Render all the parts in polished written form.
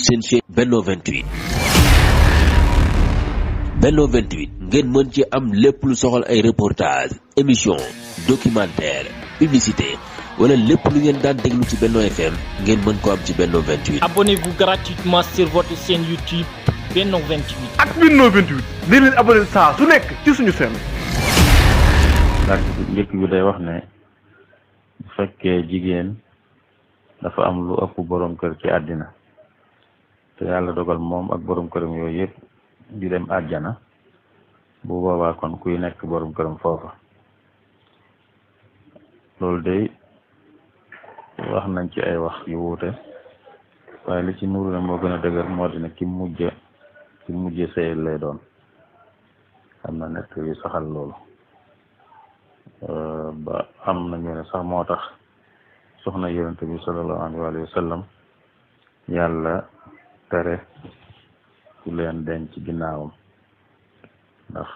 seen chaîne Benno 28 Benno 28 ngeen mën ci am lépp lu soxal ay reportage émission documentaire publicité wala lépp lu ngeen daan déglu ci Benno FM ngeen mën ko am ci Benno 28. Abonnez-vous gratuitement sur votre chaîne YouTube Benno 28. ak Benno 28 di leen abonné saa su nekk ci suñu chaîne. laaj bu njëkk bi day wax ne bu fekkee jigéen dafa am lu ëpp borom kër ci àddina te yàlla dogal moom ak borom këram yooyu yëpp di dem àjjana bu boobaa kon kuy nekk borom këram foofa loolu day wax nañ ci ay wax yu wuute waaye li ci nuuru ne moo gën a dëgër moo di ne ki mujje sëyal lay doon am na nekk yu saxal loolu ba am na ñu ne sax moo tax soxna yonent bi sallallahu alayhi wa sallam yàlla tere ku leen denc ginnaawam ndax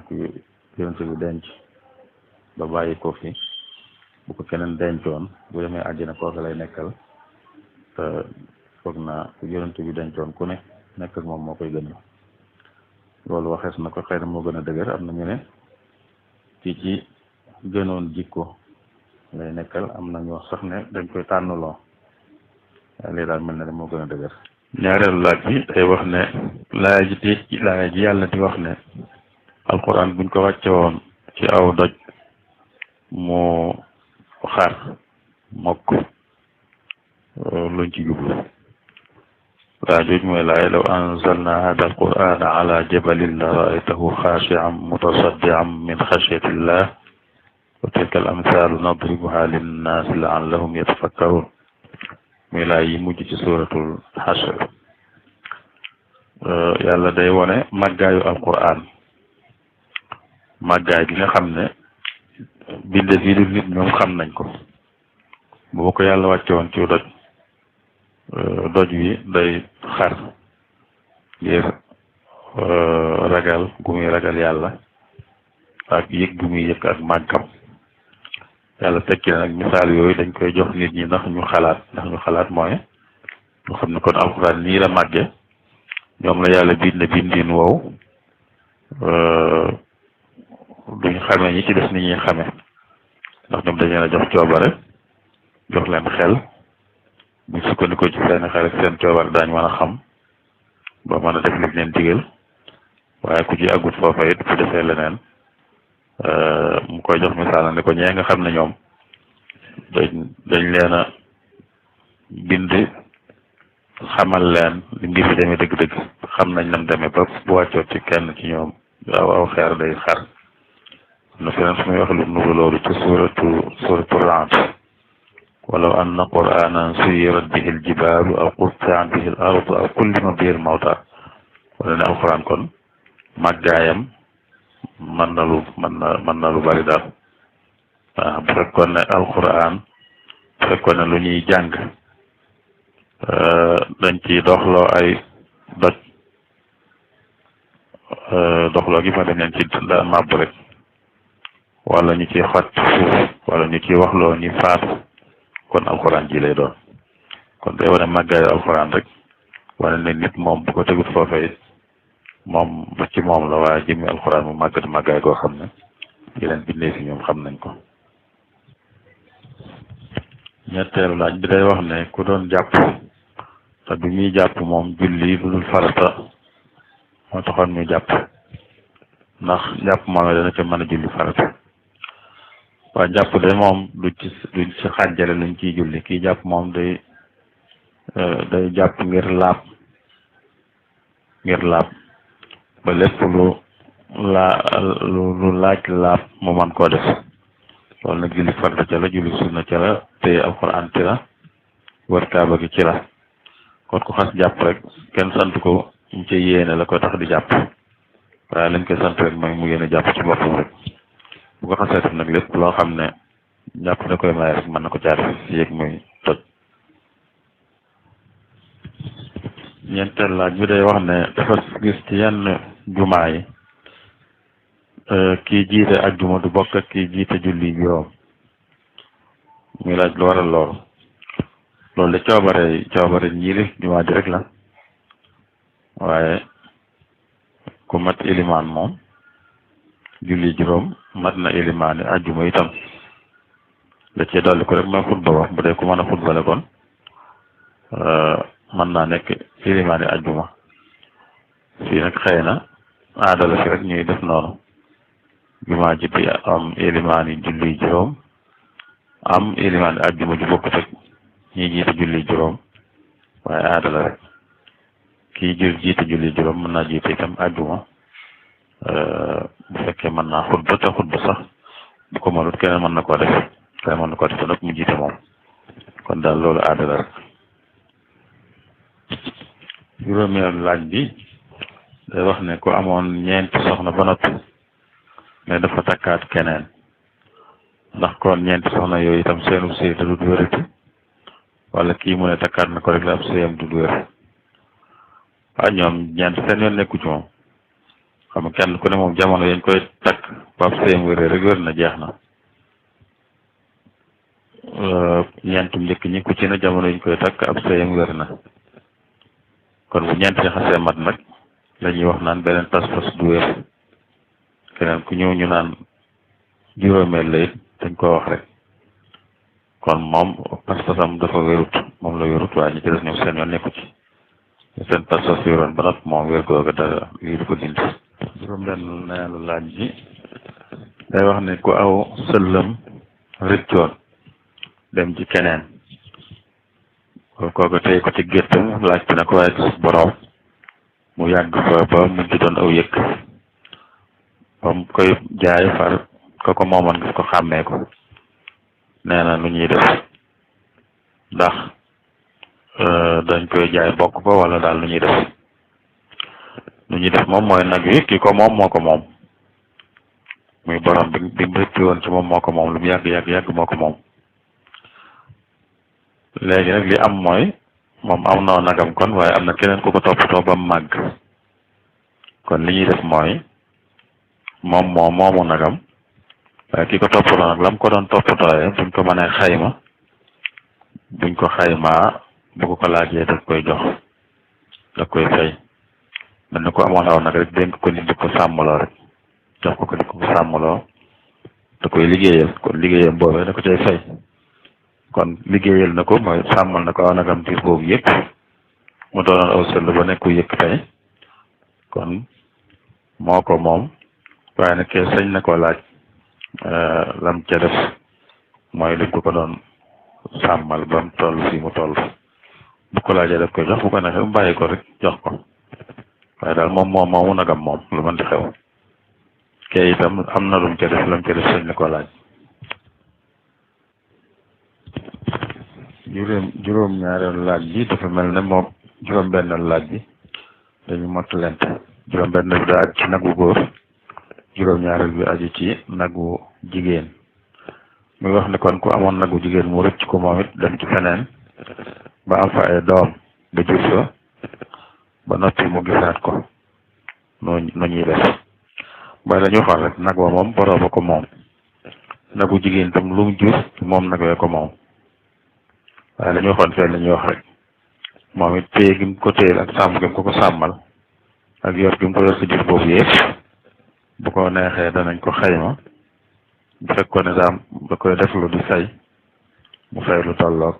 ku yonent bi denc ba bàyyi ko fi bu ko keneen dencoon bu demee àjjana kooku lay nekkal te foog naa ku yonent bi dencoon ku ne nekk ak moom moo koy gën loolu waxees na ko xëy na moo gën a dëgër am na ñu ne ci gënoon jikko lay nekkal am na ñu wax sax ne dañ koy tànnuloo lii daal mel na ne moo gën a dëgër. ñaareelu laaj bi day wax ne laaya ji yàlla di wax ne alquran buñ ko wàcce woon ci aw doj mu xar mokk luñ ci jublu laaj jooju mooy laaya law anzalna hada alqurana ala jabalin la raaytahu xaashian mutasaddian min xashyatillah wa tilka al amthaalu nadribuha linnaasi laallahum yatafakkarun muy laay yi mujj ci suratul Hashr yàlla day wone màggaayu alquran màggaay bi nga xam ne bindee fii du nit ñoom xam nañ ko bu ko yàlla wàcce woon ci doj wi day xar ngir ragal gu muy ragal yàlla ak yëg gu muy yëg ak màggam yàlla tekki na nag misaal yooyu dañ koy jox nit ñi ndax ñu xalaat mooy ñu xam ne kon alxuraan nii la màgge ñoom la yàlla bind bindin wow duñ xamee ñi ci des ni ñuy xame ndax ñoom dañ leen a jox coobare jox leen xel buñ sukkandikoo ci seen xel ak seen coobare daañ mën a xam ba mën a def liñ leen digal waaye ku ci àggut foofa it fu defee leneen mu koy jox misaal ne ko ñee nga xam ne ñoom dañ leen a bind xamal leen li mbir mi demee dëgg-dëgg xam nañ nam demee ba bu wàccoot ci kenn ci ñoom aw xeer day xar na feneen fu muy wax lu nuru loolu ci suratu Ra'd walaw anna qur'anan suyirat bihi al-jibaalu aw qutti'at bihi al-ardu aw kullima bihi al-mawta wala ne alquran kon màggaayam mën na lu bari daal waaw bu fekkoon ne alquran bu fekkoon ne lu ñuy jàng dañ ci doxloo ay doj doxloo gi ma dañ leen ci màbb rek wala ñu ciy xott suuf wala ñu ciy waxloo ñi faatu kon alquran ji lay doon kon day wane màggaayu alquran rek wane ne nit moom bu ko tegut foofee moom ba ci moom la waaye jëmmi alxuraan mu màggaay koo xam ne yeneen bindee fi ñoom xam nañ ko. ñetteelu laaj bi day wax ne ku doon jàpp te bi muy jàpp moom julli lu dul farata moo taxoon muy jàpp ndax jàpp moom dana ca mën a julli farata waaye jàpp de moom duñ ci xàjjale luñ ciy julli kii jàpp moom day jàpp ngir laab ba lépp lu laaj laab mu man koo def loolu nag julli farata ca la julli sunna ca la te alxuraan ci la wër kaaba gi ci la kon ku xas jàpp rek kenn sant ko mu ci yéene la ko tax di jàpp waaye lañ koy sant rek mooy mu yéene jàpp ci boppam rek bu ko xasee def nag lépp loo xam ne jàpp da koy may rek mën na ko caa def si yëg muy toj. ñeenteel laaj bi day wax ne dafa gis ci yenn jumaa yi kii jiite ajjuma du bokk ak kii jiite julli juróom muy laaj lu waral loolu loolu de coobare ñiiri jumaa ji rek la waaye ku mat ilimaan moom julli juróom mat na ilimaani ajjuma itam da cee dolli ko rek ma xutba wax bu dee ku mën a xutbale kon mën naa nekk ilimaani ajjuma fii nag xëy na aada la fi rek ñuy def noonu jumaa ji di am ilimaani julli juróom am ilimaani ajjuma ju bokkut ak ñi jiite julli juróom waaye aada la rek kii jiite julli juróom mën naa jiite itam ajjuma bu fekkee mën naa xutba te xutba sax bu ko mënut keneen mën na koo def nag mu jiite moom kon daal loolu aada la rek. juróomeelu laaj bi day wax ne ku amoon ñeenti soxna ba noppi mais dafa takkaat keneen ndax kon ñeenti soxna yooyu itam seenu sëy da du wérati wala kii mu ne takkaat na ko rek la ab sëyam du wér waaw ñoom ñeent seen yoon nekku ci moom xam nga kenn ku ne moom jamono yañ koy takk ba ab sëyam wéree rek wér na jeex na ñeentum njëkk ñi ku ci ne jamono yañ koy takk ab sëyam wér na kon bu ñeent ñi xasee mat nag la ñuy wax naan beneen pas-pas du wér keneen ku ñëw ñu naan juróomeel la it dañ ko wax rek kon moom pas-pasam dafa wérut moom la wérut waaye ñi ci des ñoom seen yoon nekku ci seen pas-pas wéroon ba noppi moom wér googa dara lii du ko dindi. juróom-benn neelu laaj bi day wax ne ku aw sëllam rëccoon dem ci keneen kooku tey ko ci gétt laaj bi na ko waaye gis borom mu yàgg fa ba mu ci doon aw yëkk ba mu koy jaay far ko moomoon gis ko xàmmee ko nee na lu ñuy def ndax dañ koy jaay bokk ko wala daal lu ñuy def moom mooy nag wi kii ko moom moo ko moom muy borom bi mu rëcc woon ci moom moo ko moom lu mu yàgg moo ko moom léegi nag li am mooy moom am na nagam kon waaye am na keneen ku ko toppatoo ba mu màgg kon li ñuy def mooy moom moomu nagam waaye ki ko toppatoo nag lam ko doon toppatooyee buñ ko mënee xayma buñ ko xaymaa bu ko laajee daf koy jox daf koy fay mel ni ko amoon aw nag rek dénk ko nit di ko sàmmaloo rek jox ko di ko sàmmaloo da koy liggéeyal kon liggéeyam boobee da ko cay fay kon liggéeyal na ko mooy sàmmal na ko aw nagam diir boobu yëpp mu doonoon aw sëll ba nekku yëkk tey kon moo ko moom waaye nag kee sañ na ko laaj lam ca def mooy li ko doon sàmmal ba mu toll fii mu toll bu ko laajee daf koy jox bu ko neexee mu bàyyi ko rek jox ko waaye daal moomu nagam moom lu mën di xew kee itam am na lum ca def lam ca def sañ na ko laaj. juróom-ñaareelu laaj bi dafa mel ne moom juróom-benneelu laaj bi dañu mottalente juróom-benn bi daa aju ci nagu góor juróom-ñaareel bi aju ci nagu jigéen muy wax ne kon ku amoon nagu jigéen mu rëcc ko moom it dem ci feneen ba am fa ay doom ba jur fa ba noppi mu gisaat ko no ñuy def mooy la ñu xool rek nag wa moom borooma ko moom nagu jigéen tam lu mu jur moom nag wee ko moom waaye la ñu xool fee la ñuy wax rek moom it téye gi mu ko téyel ak sàmm gi mu ko sàmmal ak yor gi mu ko yor si jur boobu yëpp bu ko neexee danañ ko xayma bu fekkoon ne da koy deflu di fay mu fay lu tolloog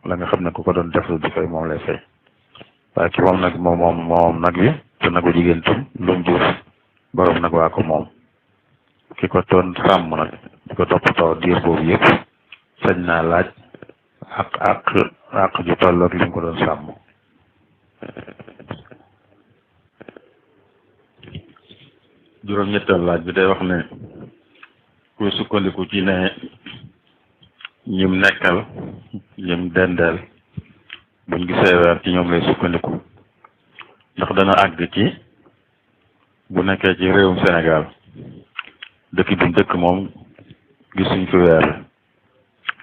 la nga xam ne ku ko doon deflu di fay moom lay fay waaye ki moom nag moom nag wi te nagu jigéen tam lu mu jur borom nag waa ko moom ki ko doon sàmm nag di ko toppatoo diir boobu yëpp sañ naa laaj ak ju tolloog li mu ko doon sàmm. juróom-ñetteelu laaj bi day wax ne kuy sukkandiku ci ne ñim nekkal ñim dendeel buñ gisee weer ci ñoom lay sukkandiku ndax dana àgg ci bu nekkee ci réewum Sénégal dëkk bi dëkk moom gisuñ fi weer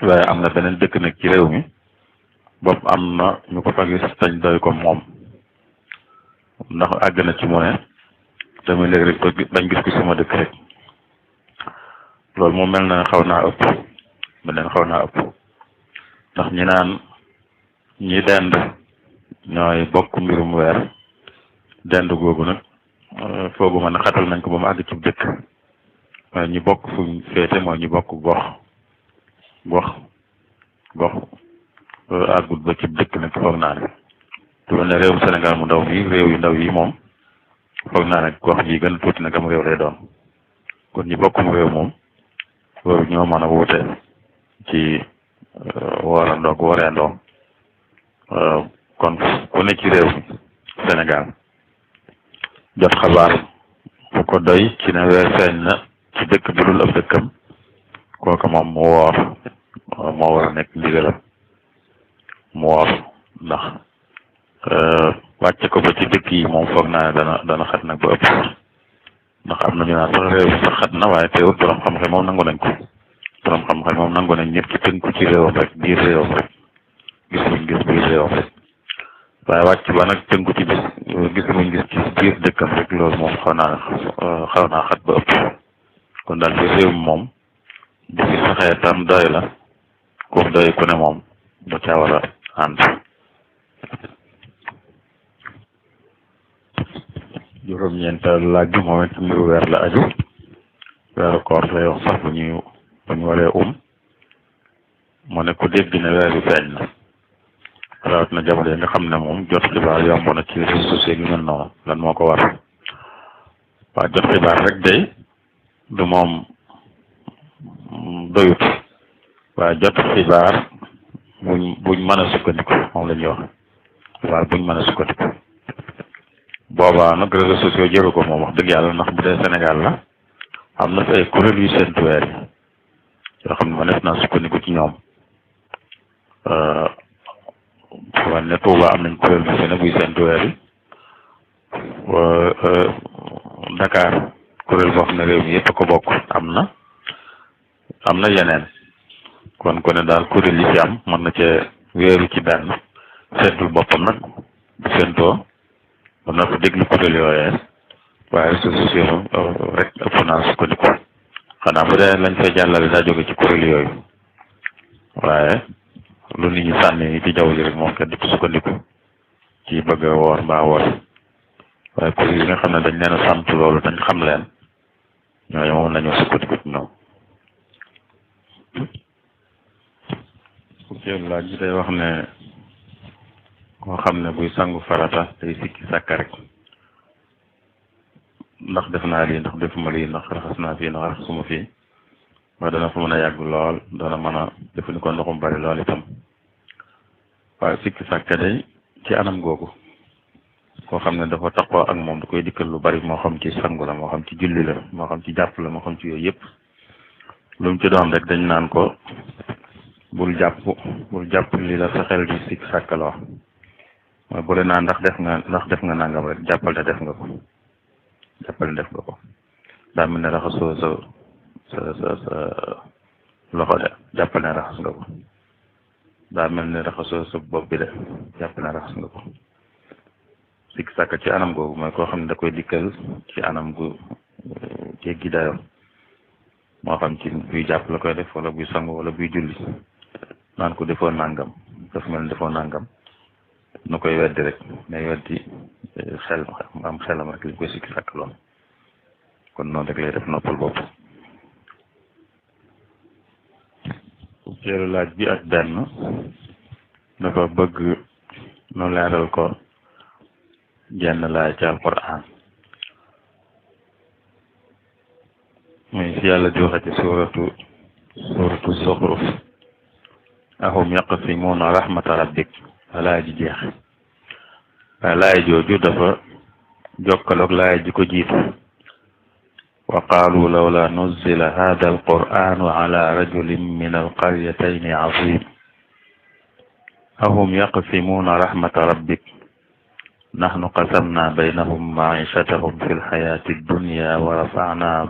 waaye am na beneen dëkk nag ci réew mi bopp am na ñu ko fa gis tañ doy ko moom ndax àgg na ci mu ne tamit léegi rek ko bañ gis ko sama dëkk rek loolu moom mel na xaw naa ëpp beneen xaw naa ëpp ndax ñi naan ñi dend ñooy bokk mbirum weer dend googu nag foogu mën a xatal nañ ko ba mu àgg ci dëkk waaye ñi bokk fuñ féete mooy ñi bokk gox àggut ba ci dëkk nag foog naa ne lu ne réewum Sénégal mu ndaw mi réew yu ndaw yi moom foog naa ne gox yi gën a tuuti nag am réew lay doon kon ñi bokk mu réew moom loolu ñoo mën a wuute ci worandoog woreendoo kon ku ne ci réew mi Sénégal jot xabaar bu ko doy ci ne weer feeñ na ci dëkk bu dul ab dëkkam kooku moom mu woor moo war a nekk ndigalam mu woor ndax wàcce ko ba ci dëkk yi moom foog naa ne dana xat nag ba ëpp ndax am na ñu naan sax réew sax xat na waaye teewul borom xam-xam moom nangu nañ ko borom xam-xam moom nangu nañ ñëpp ci tënku ci réewam rek biir réewam rek gis biir réewam rek waaye wàcc ba nag tënku ci gis ci biir dëkkam rek loolu moom xaw naa xat ba ëpp kon daal ci réew mi moom di fi saxee tam doy la comme doy ku ne moom da caa war a ànd juróom-ñeenteelu laaj bi moom it mbiru weer la aju weeru koor lay wax sax bu ñu waree mu ne ku dégg ne weer wi feeñ na rawat na jamono yi nga xam ne moom jot xibaar yomb na ci réseaux sociaux yi mel noonu lan moo ko war waa jot xibaar rek day du moom doyut waaye jot xibaar buñ mën a sukkandiku moom la ñuy wax xibaar buñ mën a sukkandiku boobaa nag réseaux sociaux jëru ko moom wax dëgg yàlla ndax bu dee Sénégal la am na fi ay kuréel yu séntu weer yi yoo xam ne ma def naa sukkandiku ci ñoom wan ne Touba am nañ kuréel bu fi ne buy séntu weer yi Dakar kuréel boo xam ne réew mi yëpp a ko bokk am na yeneen kon ku ne daal kuréel yi ci am mën na cee wéeru ci benn séntul boppam nag bu séntoo mën na ko déglu kuréel yooyee waaye réseaux sociaux rek ëpp naa sukkandiku xanaa bu dee lañ fay jàllale daa jóge ci kuréel yooyu waaye lu nit ñi sànni ci jaww ji rek moom kenn di ko sukkandiku ci bëgg a woor mbaa woor waaye kuréel yi nga xam ne dañ leen a sant loolu dañ xam leen ñooñu moom nañoo sukkandiku ci ñoom. fukkeelu laaj bi day wax ne koo xam ne buy sangu farata day sikki sàkka rek ndax def naa lii ndax defuma lii ndax raxas naa fii ndax raxasuma fii waaye dana fa mën a yàgg lool dana mën a jëfandikoo ndoxum bari lool itam waaye sikki sàkka day ci anam googu koo xam ne dafa taxoo ak moom da koy dikkal lu bari moo xam ci sangu la moo xam ci julli la moo xam ci jàpp la moo xam ci yooyu yëpp lu mu ci doon rek dañ naan ko bul jàpp li la sa xel di sikki sàkka la wax mooy bu le naa ndax def nga nangam rek jàppal ne def nga ko daa mel ne raxasoo sa loxo de jàppal ne raxas nga ko daa mel ne raxasoo sa bopp bi de jàppal ne raxas nga ko sikki sàkk ci anam googu mooy koo xam ne da koy dikkal ci anam gu jéggi dayoo moo xam ci buy jàpp la koy def wala buy sangu wala buy julli naan ko defoo nangam dafa mel ne defoo nangam nu koy weddi rek mais weddi am xelam rek li koy sikki sàkk lool kon noonu rek lay def noppal bopp. fukkeelu laaj bi ak benn dafa bëgg nu leeral ko jenn laay ci alquran muy si yàlla di waxe ci suuratu Zuxruf ahum yaqsimuuna rahmata rabbik laay ji jeex waaye laay jooju dafa jokkaloog laay ji ko jiitu wa qaalu lawla nuzzila hada alquranu ala rajulin min alqaryatayni azim ahum yaqsimuuna rahmata rabbik nahnu qasamna baynahum maishatahum fi lxayati addunya wa rafa'na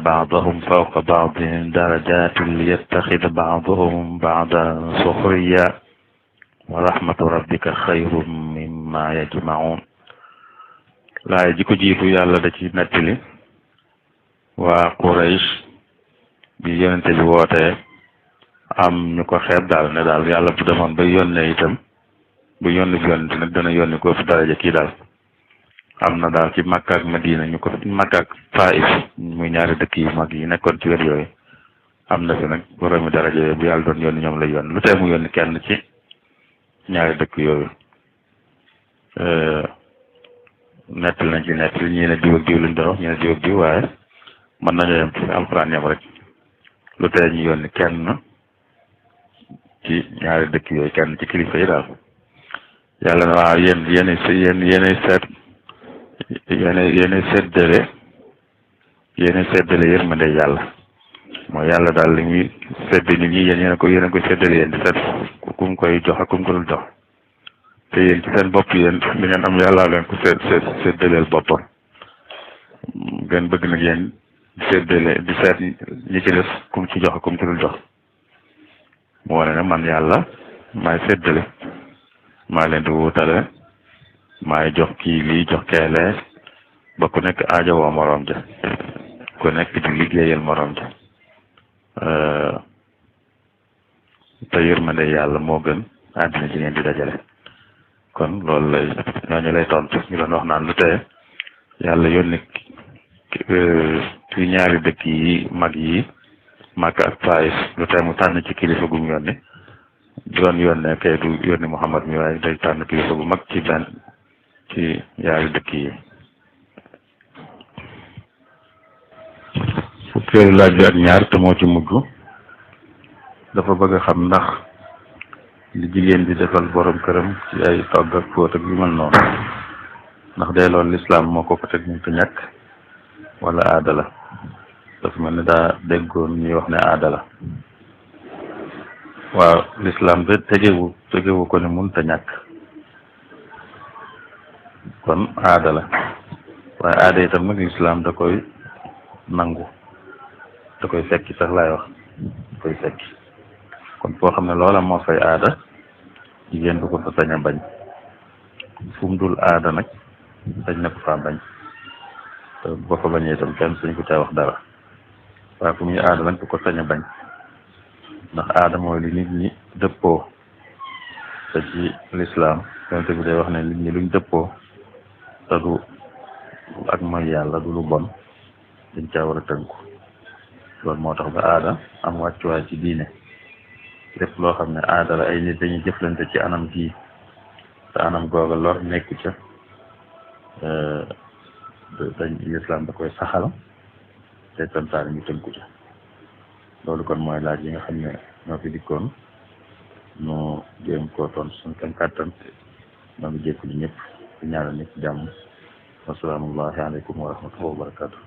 ba'dahum fawqa ba'din darajatin liyattakhidha ba'duhum ba'dan sukhriya wa rahmatu rabbika khayrun mimma yajma'un laay ji ko jiitu yàlla da ci nettali waa Quraysh bi yonente bi wootee am ñu ko xeeb daal ne daal yàlla bu demoon ba yónnee itam bu yónni bi yónni nag dana yónni ko fi daraja kii daal am na daal ci Makka ak Madina ñu ko Makka ak Taif muy ñaari dëkk yu mag yi nekkoon ci wet yooyu am na fi nag boroomi daraja yooyu bu yàlla doon yónni ñoom lay yónni lu tee mu yónni kenn ci ñaari dëkk yooyu nettali nañ ci nettali ñii ne diw ak diw lañ doon wax ñii ne diw ak diw waaye mën nañoo yem ci alxuraan yam rek lu tee ñu yónni kenn ci ñaari dëkk yooyu kenn ci kilifa yi daal yàlla na waaw yéenay seddale yërmande yàlla mooy yàlla daal li muy sedd nit ñi yéen a koy seddale yéen di seet ku mu koy jox ak ku mu ko dul jox te yéen ci seen bopp yéen li ngeen am yàlla leen ko seddaleel boppam ngeen bëgg nag yéen seddale di seet ñi ci des ku mu ci jox ak ku mu ci dul jox mu wane ne man yàlla maay seddale maa leen di wutale maay jox kii lii jox keelee ba ku nekk aajo woo moroom ja ku nekk di liggéeyal moroom ja te yërmande yàlla moo gën àddina ji ngeen di dajale kon loolu lay ñooñu lay tontu ñu doon wax naan lu tee yàlla yónni ci ñaari dëkk yi mag yi Makka ak Taif lu tee mu tànn ci kilifa gu mu yónni doon yónnee kay du yónni Muhammad mi waaye day tànn kilifa bu mag ci benn ci ñaari dëkk yi. fukkeelu laaj bi ak ñaar te moo ci mujj dafa bëgg a xam ndax li jigéen di defal borom këram ci ay togg ak fóot ak yu mel noonu ndax day loolu lislaam moo ko teg ñu ko ñàkk wala aada la dafa mel ni daa déggoon ñuy wax ne aada la waaw lislaam de tegewu ko ne mun te ñàkk kon aada la waaye aada itam nag lislaam da koy nangu da koy fekki sax laay wax da koy fekki kon foo xam ne loola moo fay aada jigéen du ko fa sañ a bañ fu mu dul aada nag sañ na ko faa bañ te boo fa bañee itam kenn suñ ko caa wax dara waaye fu muy aada nag du ko sañ a bañ ndax aada mooy li nit ñi dëppoo te ci lislaam yonent bi day wax ne nit ñi luñ dëppoo te du ak mooy yàlla du lu bon dañ caa war a tënku loolu moo tax ba aada am wàccuwaay ci diine lépp loo xam ne aada la ay nit dañuy jëflante ci anam gii te anam googa lor nekku ca dañ lislaam da koy saxal te santaane ñu tënku ca loolu kon mooy laaj yi nga xam ne ñoo fi dikkoon nu jéem koo toon suñ kam kàttan ñoo ngi jékku ñëpp di ñaanal ñëpp jàmm wasalaamullahi aleykum wa rahmatullahi wa barakatu